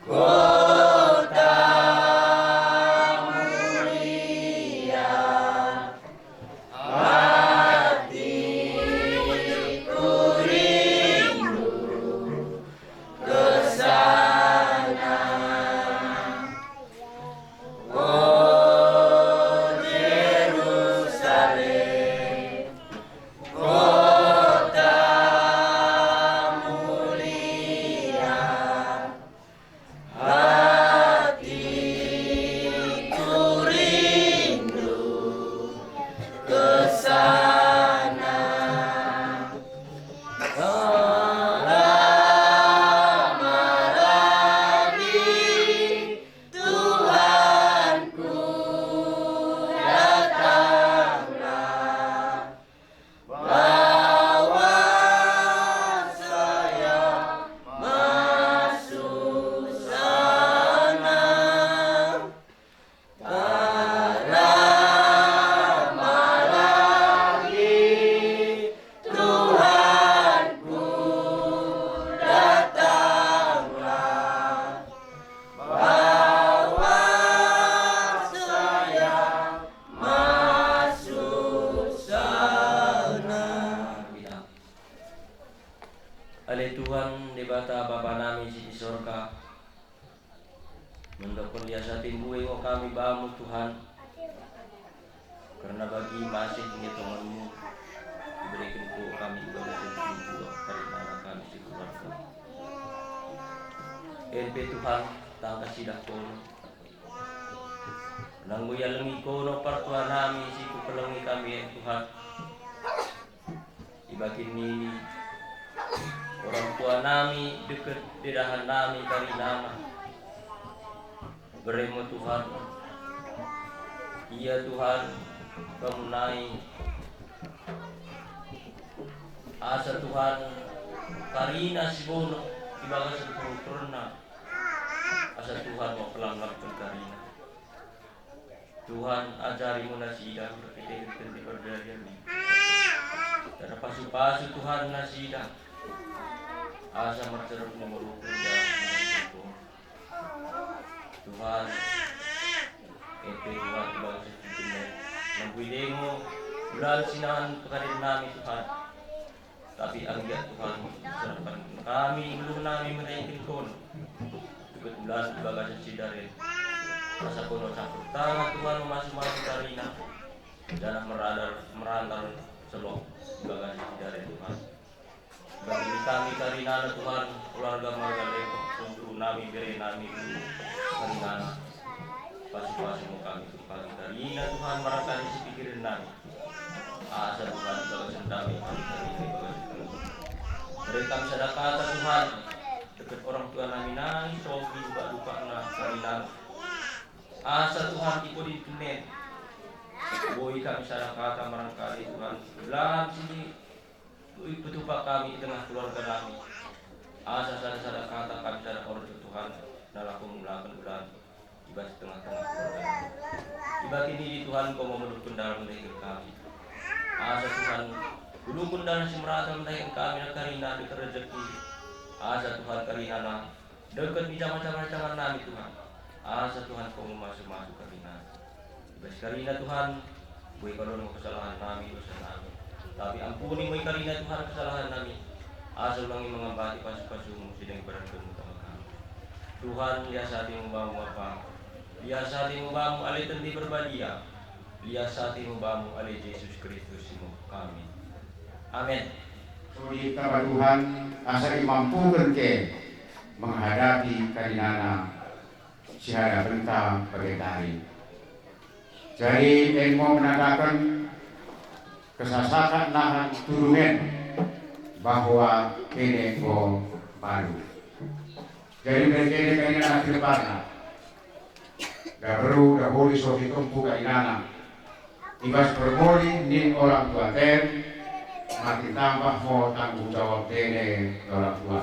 kota mulia, hatiku rindu ke sana. O Jerusalem, kota mulia, hatiku rindu ke sana. Tak lama lagi, Tuhanku, datanglah. Bawa saya masuk sana. Tak lama lagi, Tuhanku, datanglah. Bawa saya masuk sana. Ale Tuhan, Dibata Bapa nami si i sorga, mendok perlias ate mbue ngo kami Bamu, Tuhan. Kerna bagi masih nge tongenmu, ibereken ku kami ibagas sentuhu kari nana kami si keluarga. En pe Tuhan, tangkas idah kono. Nanggo ialengi kono partua nami si kupelengi kami en Tuhan. Ibagin nini, orang tua nami deket dedahan nami kari nana. Beremo Tuhan. Ia Tuhan, kamu nai. Asa Tuhan, karina si bono ibagasen perukurna. Asa Tuhan mau pelamlapken karina. Tuhan, ajari mu nasida erkiteken kende perdadianmu. Janah pasu-pasu Tuhan nasida. Asa mercerep nomor ukur dan Tuhan, ente Tuhan, ibangsa kita. Nangkui demo, bulan sinahan pengadilan nami Tuhan. Tapi anggiat Tuhan, serahken kami, ulu nami mereken kono. Tukut bulan ibagasen sidaren. Asa kono campur tangan Tuhan memasu-masu karina. Janah meradar, merandar selok ibagasen sidaren Tuhan. Bagi kami karinana Tuhan, keluarga marga Lekong, sungguh nami bere nami dulu karinana. Pasu-pasu mu kami tumpagi karina Tuhan, marangkali si pikiren nami. Asa Tuhan, ibagasen dame kami karina ibagasen Tuhan. Bere kami sada kata Tuhan, deket orang tua nami nangis, sogi, lupa-lupa, Asa Tuhan ipodin kenen. Boi kami sada kata merangkali Tuhan, lam sini petupa kami i tengah keluarga nami. Asa sada-sada kata kami sada ordo Tuhan, nalako mulaken bulan i bas tengah-tengah keluarga nami. Ibagi nidi Tuhan engkau memerluken dalan mendahiken kami. Asa Tuhan, ulukun dalan si merata mendahiken kami kerina deket rejeki. Asa Tuhan kerina deket i jama-jama nami Tuhan. Asa Tuhan engkau memasu-masu kerina. I bas kerina Tuhan, boi pardon kesalahan nami, dosa nami. Tapi ampuni me kerina Tuhan kesalahan nami. Asa ulangi mengambati pasu-pasumu si deng ibarankenmu tama kami. Tuhan, lias atimu bamu apa? Lias atimu bamu ale tendi perbadia. Lias atimu bamu ale Jesus Kristus si muh kami. Amin. Sodip taba Tuhan, asa imampuken ke menghadapi karinana si hadapenta bagentari. Jadi, enggo menandaken kesasakan nahan tudungen bahwa kene enggo balu. Jadi, berkene karinana akhir parna. Daberu dahuli sohi tempu karinana. I bas permoli nin orang tua ten, makin tambah mo tanggung jawab dene orang tua.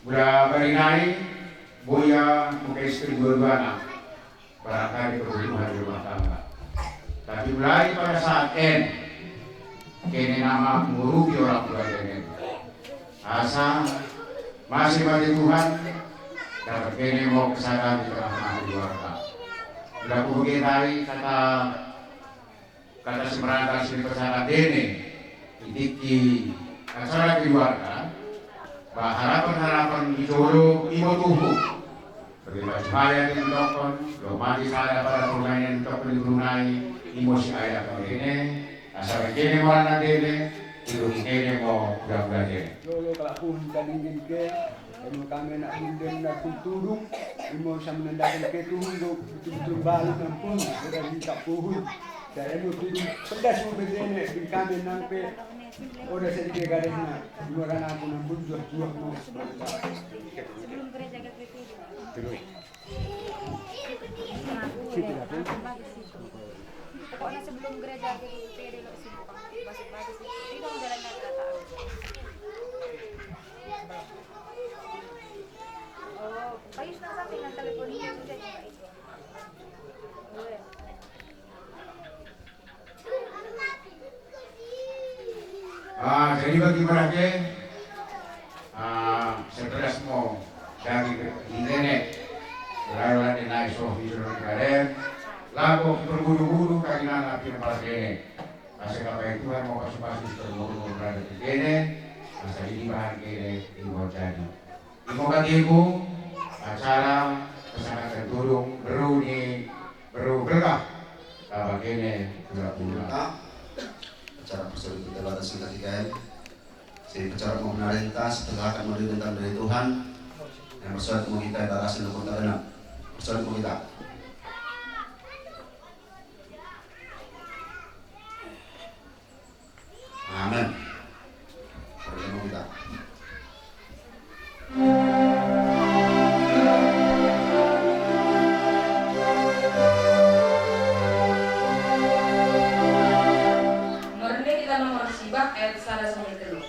Mula bari nai, boya mengkesken dua-duana, barangkali perburuhan di rumah tangga. Tapi mulai pada saat en, kene nama mengurupi orang tua dene. Asa masih mate Tuhan, dapat kene mo kesadaran di tengah-tengah keluarga. Mula kubege nai kata, kata si merangkal si dipesakat dene, itiki acara keluarga, bah harapan-harapan di jolo imo tuhu. Bagi baju haya di mentokon, lo mati sada pada permainan mentokon di Brunei, imo si ayah kau dene, asa kene mo anak dene, ilu kene mo budak-budak dene. Lolo kalak pun kan ingin ke, imo kami anak bundeng dan pun tudung, imo sama menandakan ke tuhun, do betul-betul balu dan pun, udah minta puhun. Dan imo tudung, pedas mo bedene, bin kami nangpe, udah sedikit gadisna, imo rana aku nampun juah-juah mo. Sebelum gereja G P T dulu. Terus. Pokoknya sebelum gereja G P T dulu sibuk. Masuk bagus itu. Itu jalan kata. Oh, kayu setengah samping dengan teleponnya juga juga itu. Oh, ya. Ah, jadi bagi mereka, ah, sebelas mo daging indene, lalu lade nai soh di jero karen, lako perbudu-budu kaginan api empal kene. Asa kapai Tuhan mau pasu-pasu si termurmur berada di kene, asa ini bahan kene inggo jadi. Imo katiku, acara pesangatan tudung beru ni beru berkah. Tabagene gula-gula. Acara persoalan kita batas kita tiga M. Jadi pecara mau narenta, setelah akan mau diundang dari Tuhan. Yang persoalan mau kita batas dan kota genap. Persoalan mau kita. Amin. Perlemu kita. Nomor ini kita nomor sibak ayat sada sampai telu.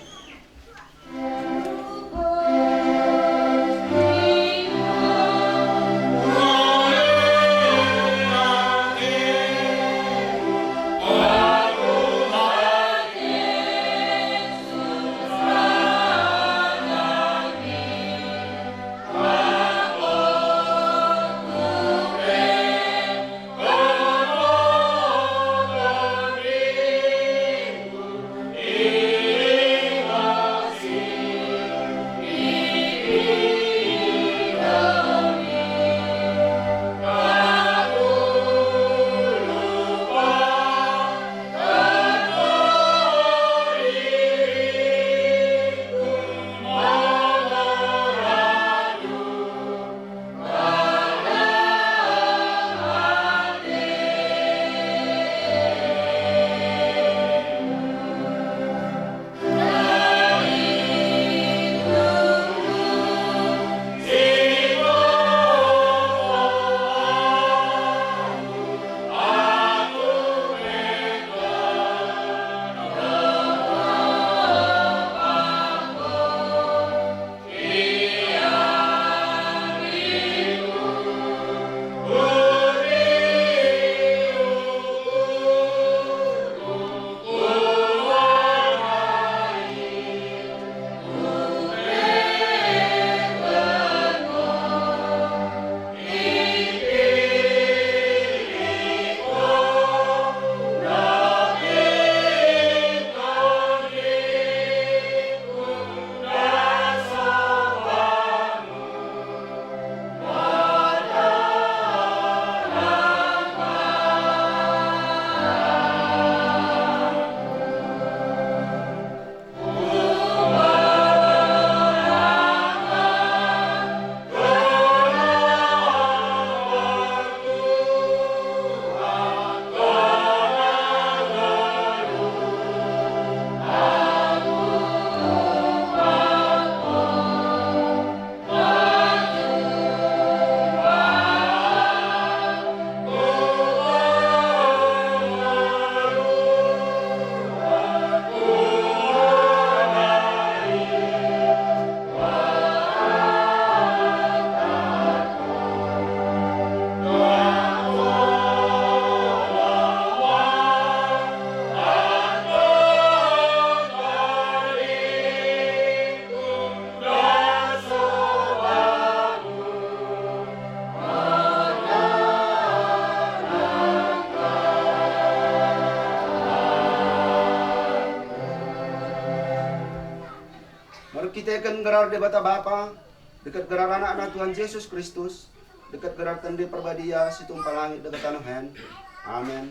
Erkiteken gerar Dibata Bapa, deket gerar Anakna Tuhan Jesus Kristus, deket gerar Tende Perbadia si tumpah langit deket tanoh en. Amen.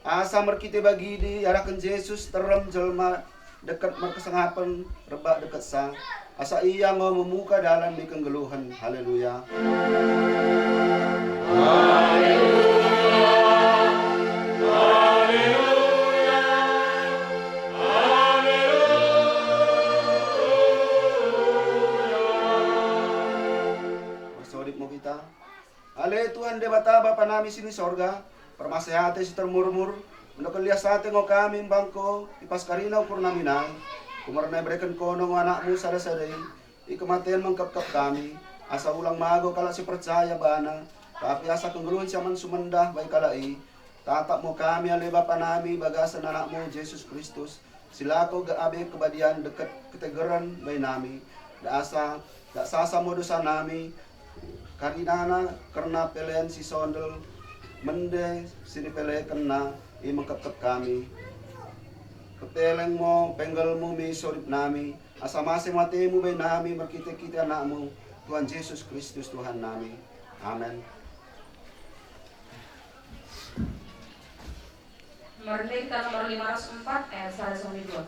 Asa merkite bagidi iarahken Jesus terem jelma deket merkesengapen rebak deketsa, asa ia enggo memuka dalan mi kenggeluhen. Haleluya. Bersodip mo kita. Ale Tuhan Dibata Bapa nami si ni sorga, permaseh ate si termurmur, mendokken lias ate ngo kami mbangko i bas kerina ukur nami nai. Kumerna ibereken kono ngo anakmu sada-sada i, i kematen mengkepkep kami, asa ulang mago kalak si percaya bana, tapi asa kenggeluhen si aman sumendah bai kalak i. Tatap mo kami ale Bapa nami bagasen anakmu Jesus Kristus, si lako gabe kebadian deket ketegeren bai nami, da asa, da sasa mo dosa nami, karinana kerna pelen si sondel, mende si nipelekenna i mengkepkep kami. Pepeleng mo penggelmu mi sodip nami, asa masem atemu bai nami merkite-kite anakmu, Tuhan Jesus Kristus Tuhan nami. Amen. Nomor Merdeka nomor lima ratus empat, ayat sada sampai dua.